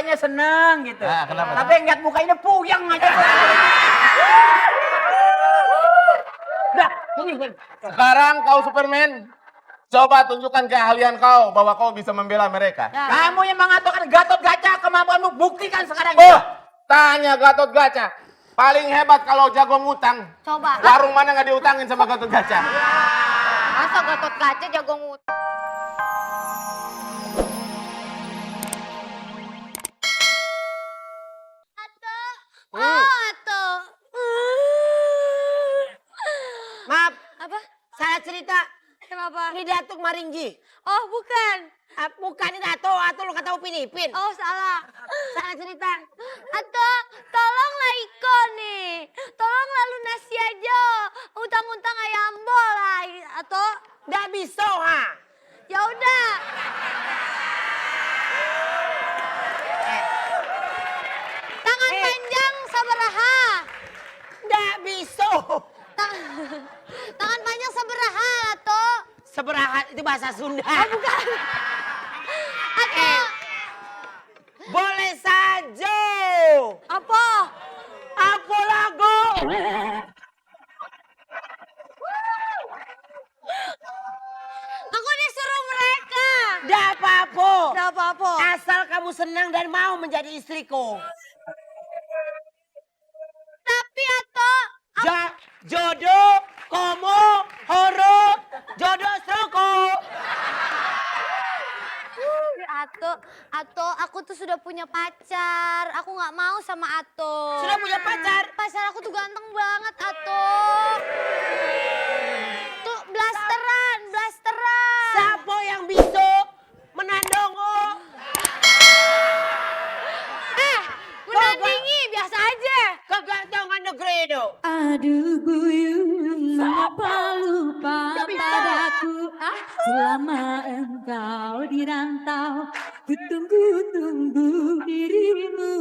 kelihatannya seneng gitu. Nah, kenapa? Tapi ngeliat mukanya puyeng aja. Udah, ini. Sekarang kau Superman, coba tunjukkan keahlian kau bahwa kau bisa membela mereka. Ya. Kamu yang mengatakan Gatot Kaca, kemampuanmu buktikan sekarang. Oh, tanya Gatot Kaca. Paling hebat kalau jago ngutang. Coba. Warung mana nggak diutangin sama Gatot Kaca? Masa Gatot Kaca jago ngutang? Ato. Maaf, Apa? saya cerita. Kenapa? Ini Datuk Maringgi. Oh, bukan. Bukan ini Dato, atau lu kata Upin Ipin. Oh, salah. Saya cerita. Ato, tolonglah Iko nih. Tolonglah lunasi aja. Utang-utang ayam bola. Ato, Nggak bisa, ha. ya udah. Tangan panjang sabaraha. Nggak bisa. Tangan panjang sabaraha, Ato. Seberahat itu bahasa Sunda. Bukan. Ato. Boleh saja. Apa? Apa lagu? Aku disuruh mereka. Nggak apa-apa. Tidak apa-apa. Asal kamu senang dan mau menjadi istriku. Tapi Ato, Jodoh, komo, horo, jodoh stroko. Ato, aku tuh sudah punya pacar. Aku nggak mau sama Ato. Sudah punya pacar? Pacar aku tuh ganteng banget, Ato. Tuh blasteran. Siapa yang bisa menandongo? Menandingi biasa aja. Kegantengan negeri itu. Aduh guyung, mengapa lupa padaku selama engkau di rantau, ku tunggu dirimu.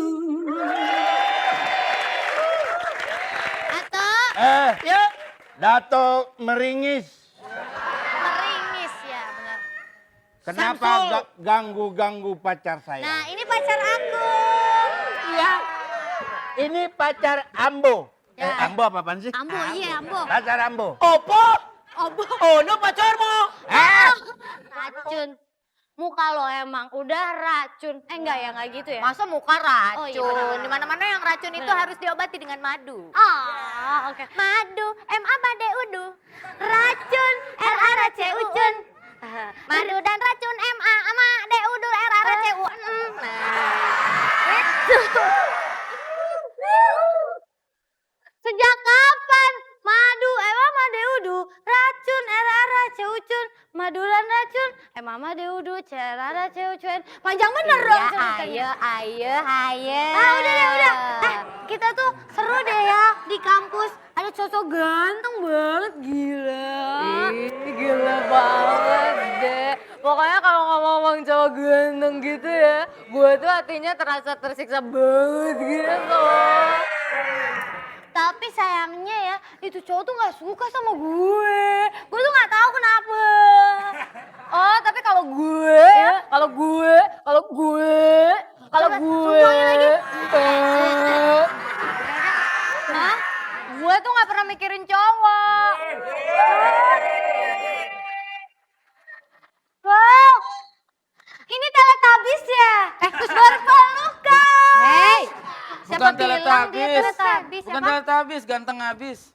Ato, Yuk. Dato Meringis. meringis ya, benar. Kenapa Samsul. ganggu-ganggu pacar saya? Nah, ini pacar aku. Iya. Ini pacar Ambo. Ya. Ambo apa-apaan sih? Ambo, iya Ambo. Pacar Ambo. Opo? Ambo. Oh, no pacarmu. Racun. Muka lo emang udah racun. Enggak ya, enggak gitu ya. Masa muka racun? Oh iya, di mana-mana yang racun itu Bener. harus diobati dengan madu. Oke. Madu, M-A-B-D-U-D-U. Racun, R-A-R-C-U-Cun. Madu dan racun, M-A-D-U-D, R-A-R-C-U. Sejak kapan? Madu, mama deudu, racun, R-A-R-C-U-Cun. Madu dan racun, mama deudu, C-R-A-R-C-U-Cun. Panjang bener dong ceritanya. Ayo. Udah. Kita tuh seru deh ya di kampus. Ada cowok ganteng banget, gila. Gila banget deh. Pokoknya kalau ngomong cowok ganteng gitu ya, gue tuh hatinya terasa tersiksa banget gitu. Tapi sayangnya ya, itu cowok tuh gak suka sama gue. Gue tuh gak tahu kenapa. Oh, tapi kalau gue, Coba, sumpahnya lagi. Hah? Gue tuh gak pernah mikirin cowok. Wow, ini Teletubbies ya? Terus berpelukan. Hey, Siapa bilang dia Teletubbies? Bukan Siapa? Teletubbies, ganteng habis.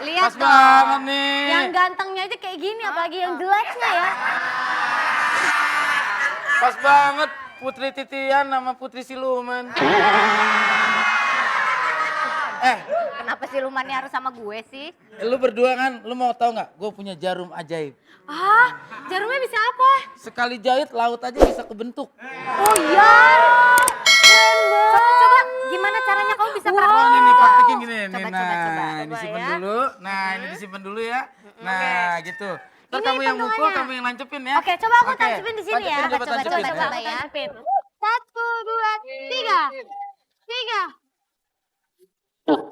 Lihat Pas dong. banget nih. Yang gantengnya aja kayak gini, apalagi yang jeleknya ya. Pas banget Putri Titian sama Putri Siluman. Kenapa silumannya harus sama gue sih? Lu berdua kan, lu mau tahu nggak? Gue punya jarum ajaib. Jarumnya bisa apa? Sekali jahit laut aja bisa kebentuk. Oh iya. Keren banget. Coba, gimana caranya kamu bisa Oh, praktek? ini praktekin gini nih. Coba, Nah, coba. ini Coba simpen ya. dulu. Nah, ini disimpan dulu ya. Nah, gitu. Ntar Ini kamu yang mukul, pantungannya. kamu yang lancepin ya. Oke, coba aku tancapin di sini ya. Lancepin, coba tancapin. coba Aku ya. tancapin. 1, 2, 3.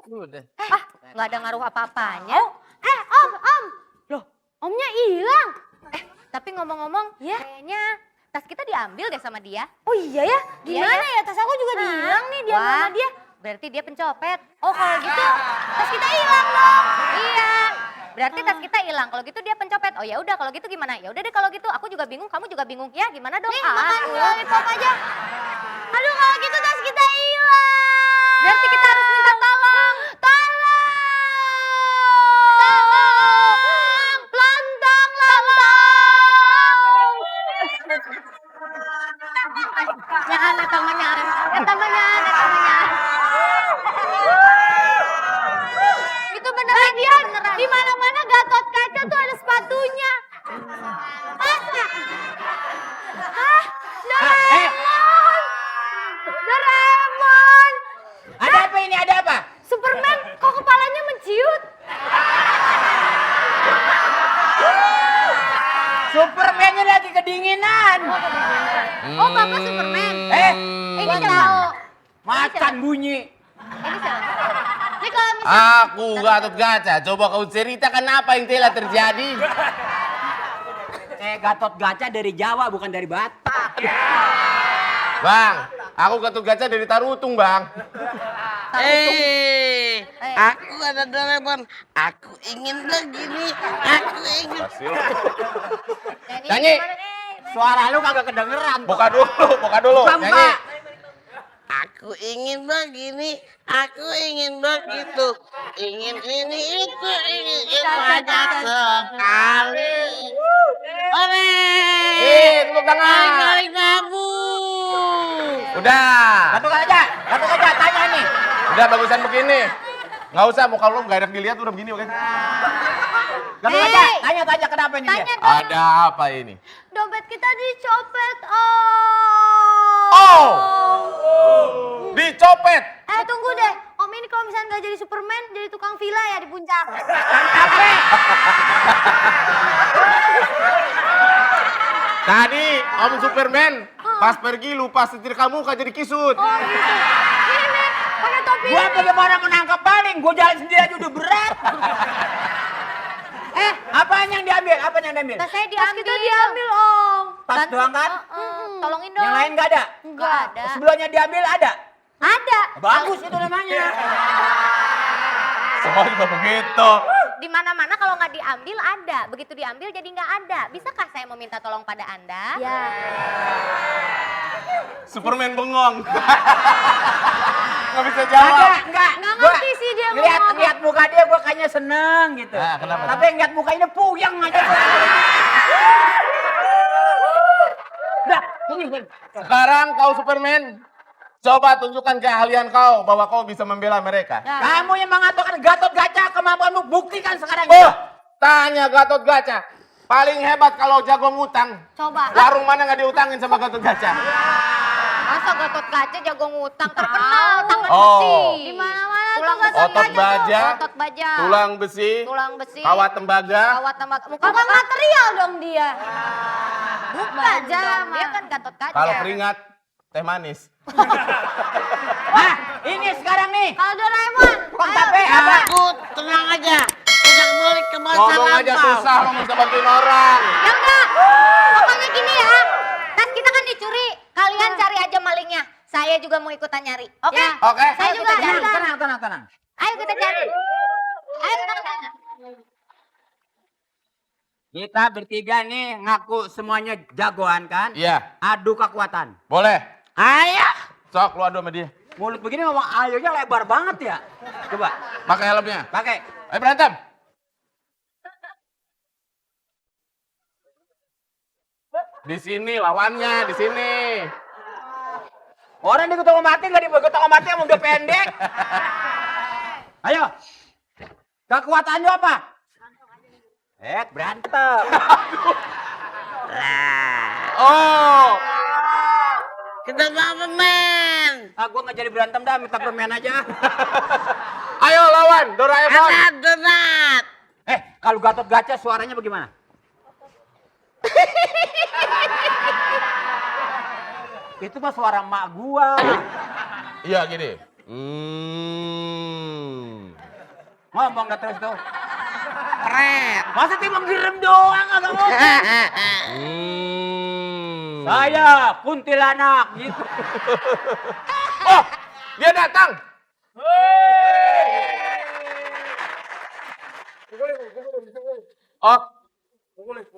Udah. Nggak ada ngaruh apa-apanya. Om. Loh, omnya hilang. Tapi ngomong-ngomong, kayaknya tas kita diambil deh sama dia. Oh iya ya? Gimana Iya, ya? Tas aku juga hilang nih dia Wah, sama dia. berarti dia pencopet. Oh kalau gitu tas kita hilang dong. Iya. Berarti tas kita hilang. Kalau gitu dia pencopet. Oh ya udah, kalau gitu gimana? Ya udah deh kalau gitu. Aku juga bingung, kamu juga bingung. Ya gimana dong? Nih makan lollipop aja. Aduh kalau gitu tas kita hilang. Berarti kita harus minta tolong. Tolong! Lontong, lontong! Nyahan, temannya. Temannya. Itu beneran dia. Di mana-mana Gatot Kaca tuh ada sepatunya. Masa? Hah? Doraemon! Doraemon! Ada apa ini? Ada apa? Superman kok kepalanya menciut? Superman-nya lagi kedinginan. Oh kakak Superman. Ini siapa? Macan bunyi. Ini siapa? Ini kalau misalnya Aku Gatot Kaca. Coba kau ceritakan apa yang telah terjadi. Gatot Kaca dari Jawa bukan dari Batak. Bang, aku Gatot Kaca dari Tarutung, Bang. Aku ada Doraemon. Aku ingin begini. Aku ingin. Nyanyi. Suara lu kagak kedengeran. Buka dulu. Bang, Nyanyi. Pak. Aku ingin begini. Aku ingin begitu. Ingin ini itu. Ingin itu banyak sekali. Tepuk tangan. Tarik kamu. Udah. Gatot Kaca, tanya nih. Udah bagusan begini. Nggak usah, muka lu nggak enak dilihat udah begini oke. Gatot Kaca, tanya kenapa ini dia? Ada apa ini? dompet kita dicopet Oh! Dicopet. Tunggu deh. Om ini kalau misalnya nggak jadi Superman, jadi tukang villa ya di puncak. Tadi Om Superman pas pergi lupa setir kamu kan jadi kisut. Oh gitu. Ini pakai topi. Gua bagaimana menangkap maling? Gua jalan sendiri aja udah berat. Apaan yang diambil? Tas saya Tas diambil. kita diambil om. Tas doang kan? Tolongin dong. Yang lain nggak ada? Nggak ada. Sebelumnya diambil ada? Ada. Bagus itu namanya. Semua juga begitu. Di mana-mana kalau nggak diambil ada. Begitu diambil jadi nggak ada. Bisakah saya meminta tolong pada Anda? Ya. Superman bengong. Nggak bisa jawab. Enggak. Nggak ngerti sih dia Lihat ngomong apa. lihat muka dia gua kayaknya seneng gitu. Ah, kenapa? Tapi ngeliat mukanya puyeng aja. Udah, sini. Sekarang kau Superman. Coba tunjukkan keahlian kau bahwa kau bisa membela mereka. Kamu yang mengatakan Gatot Kaca kemampuanmu buktikan sekarang. Oh, tanya Gatot Kaca. Paling hebat kalau jago ngutang. Coba. Warung mana nggak diutangin sama Gatot Kaca? Masa Gatot Kaca jago ngutang terkenal tangan Oh. besi. Di mana-mana tuh Tulang Gatot Otot Kaca tuh. baja, Otot baja. tulang besi, Tulang besi. kawat tembaga. Kawat tembaga. Muka Tukang material dong dia. bukan Baja dong. mah. Dia kan Gatot Kaca. Kalau keringat, teh manis. Nah, ini sekarang nih. Kalau Doraemon. Tukang tape apa? Aku tenang aja. Tidak boleh ke masa Ngomong aja lampau. susah, lo bisa bantuin orang. Ya enggak. Pokoknya gini ya. Tas kita kan dicuri. Kalian cari aja malingnya. Saya juga mau ikutan nyari. Oke? Ya. Oke. Saya juga cari. Tenang. Ayo kita cari. Ayo kita cari. Kita bertiga nih ngaku semuanya jagoan kan? Iya, Adu kekuatan. boleh. Ayo. Sok, lu adu sama dia. Mulut begini ngomong ayonya lebar banget ya. Coba, Pakai helmnya. pakai. Ayo berantem. Di sini lawannya, di sini. Orang di ketemu mati nggak di ketemu mati yang udah pendek. Ayo. Kekuatannya apa? Berantem. Oh, Kita apa men? Gua nggak jadi berantem dah, minta permen aja. ayo lawan Doraemon. Anak donat. Kalau Gatot Kaca suaranya bagaimana? Itu mah suara emak gua. Iya gini. Ngomong dah terus tuh. Keren. Masa timbang direm doang agak ngomong. Saya kuntilanak gitu. Oh, dia datang. Oh,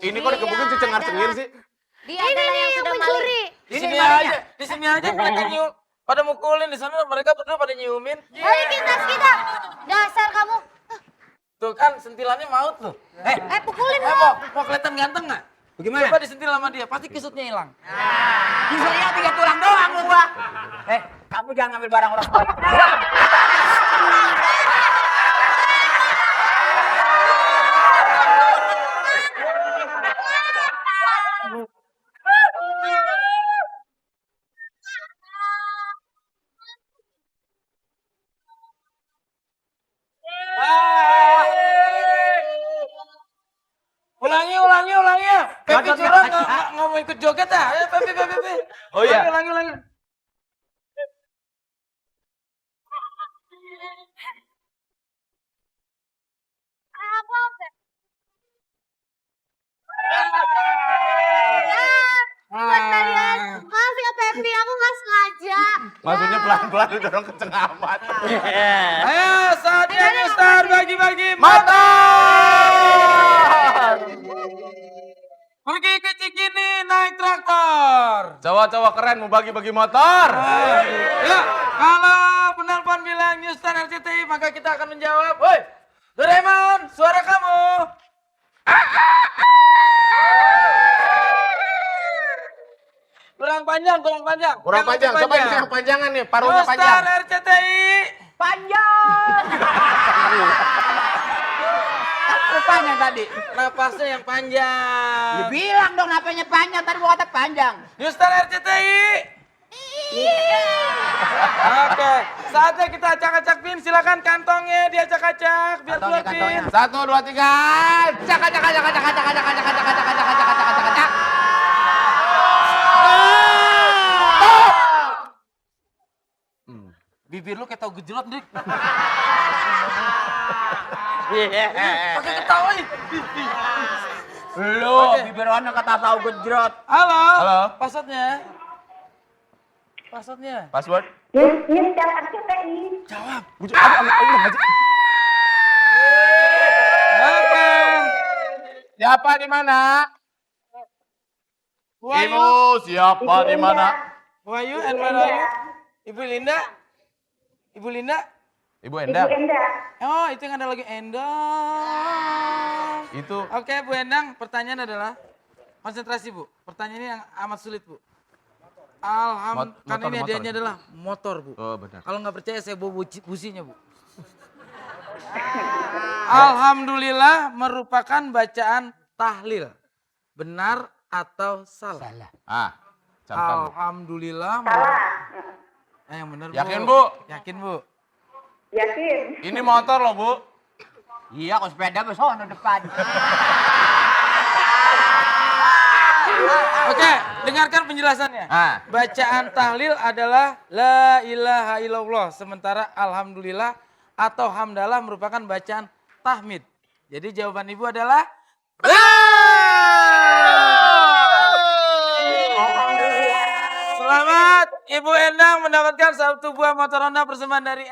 ini kok dikebukin si cengar cengir sih? Dia adalah yang sudah maling. Di sini aja mereka nyium. Pada mukulin, di sana mereka berdua pada nyiumin. Balikin tas kita. Dasar kamu. Tuh kan sentilannya maut tuh. Pukulin Mau kelihatan ganteng nggak? Bagaimana? Coba disentil sama dia, pasti kisutnya hilang. Kisahnya 3 tulang doang lu gua. Kamu jangan ngambil barang orang lain. Ulangi. Pepe curang nggak mau ikut joget ah. Ayo Pepe. Oh iya. Ulangi. Maaf ya Pepi, aku nggak sengaja. Maksudnya pelan-pelan udah dong kenceng amat. Ayo saatnya New Star bagi-bagi Motor! Pergi ke Cikini naik traktor. Cowok-cowok keren mau bagi-bagi motor. Ya, kalau penelpon bilang New Star RCTI maka kita akan menjawab. Woi, Doraemon, suara kamu. Kurang panjang. Kurang panjang, coba ini yang panjangan nih, paruhnya New Star panjang. RCTI. Panjang. Rupanya tadi. Napasnya yang panjang. Ya bilang dong napanya panjang, tadi gua kata panjang. New Star RCTI. Oke, saatnya kita acak-acak pin. Silakan kantongnya diacak-acak biar keluar pin. 1, 2, 3. Cak. Bibir lu kayak tau gejolot, Dik. Pakai ketawa nih. Lu bibir orang kata tahu gejrot. Halo. Passwordnya. Password. Jawab. Oke. Siapa di mana? Ibu, siapa di mana? Who are you and where are you? Ibu Linda? Ibu Endang. Oh, itu yang ada lagi Endang. Itu. Oke, Bu Endang, pertanyaan adalah konsentrasi, Bu. Pertanyaan ini yang amat sulit, Bu. Karena ini hadiahnya adalah motor, Bu. Oh, benar. Kalau nggak percaya saya bawa businya, Bu. Alhamdulillah merupakan bacaan tahlil. Benar atau salah? Camkan. Alhamdulillah. Yang benar, Bu. Yakin, Bu? Yakin, Bu. Ini motor loh, Bu. Iya, kok sepeda besok depan. Oke, dengarkan penjelasannya. Bacaan tahlil adalah la ilaha illallah, sementara alhamdulillah atau hamdalah merupakan bacaan tahmid. Jadi jawaban Ibu adalah Selamat Ibu Endang mendapatkan 1 buah motor Honda persembahan dari